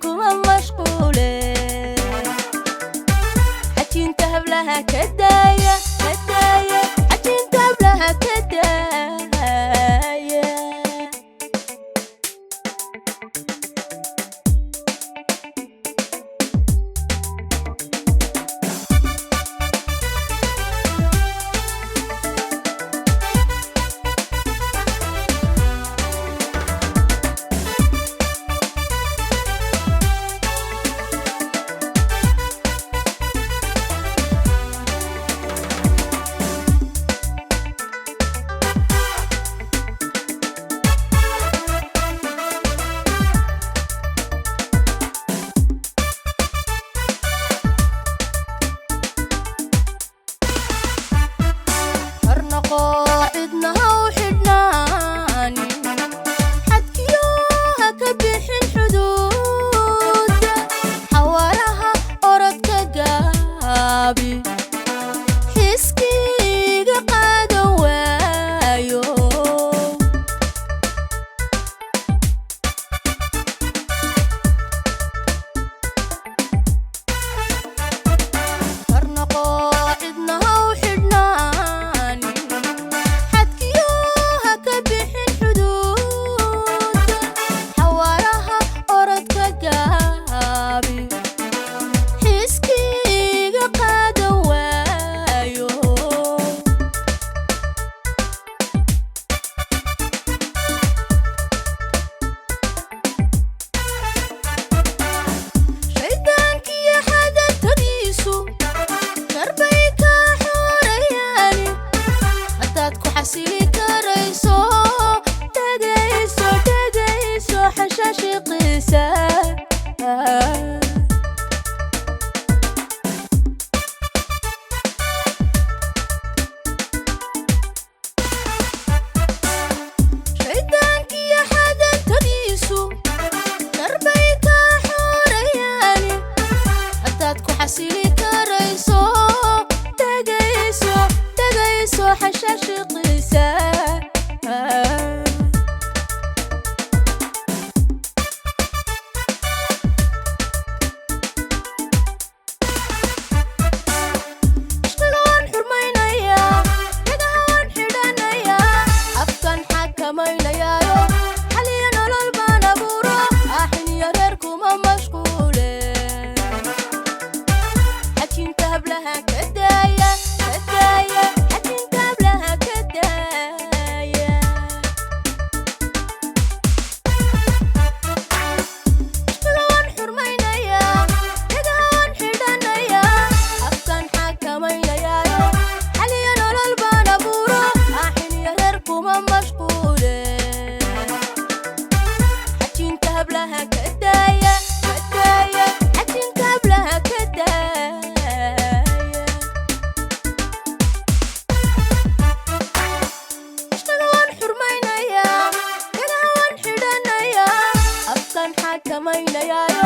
Kuma mashquule, xajinta hablaha ka daaya, ka daaya, xajinta hablaha ka daaya. Xornoqo, cidna ha u xidhnaanin, xadkiyo ha ka bixin xuduuda, xawaaraha orodka gaabi, xiskiiga qaadan waayo. Xornoqo, cidna ha u xidhnaanin, xadkiyo ha ka bixin xuduuda, xawaaraha orodka gaabi, xiskiiga qaadan waayo. Shaydaankiyo xadantadiisu darbay kaa xorayaani, haddaad ku xasili karayso, dhegayso, dhegayso xashaashiqiisa. Shaydaankiyo xadantadiisu darbay kaa xorayaani, haddaad ku xasili karayso, dhegayso, dhegayso xashaashiqiisa. Ishqiga waan xurmaynayaa, dhagaha waan xidhanayaa, afkan xakamaynayayo, xaliya nolol baan abuuro, aaxiniyo reer kuma mashquule, xajinta hablaha ka daaya, ka daaya, xajinta hablaha ka daaya. Ishqiga waan xurmaynayaa, dhagaha waan xidhanayaa, afkan xakamaynayayo, xaliya nolol baan abuuro, aaxiniyo reer kuma mashquule, xajinta hablaha ka daaya, ka daaya, xajinta hablaha ka daaya. Ishqiga waan xurmaynayaa, dhagaha waan xidhanayaa, afkan xakamaynayayo.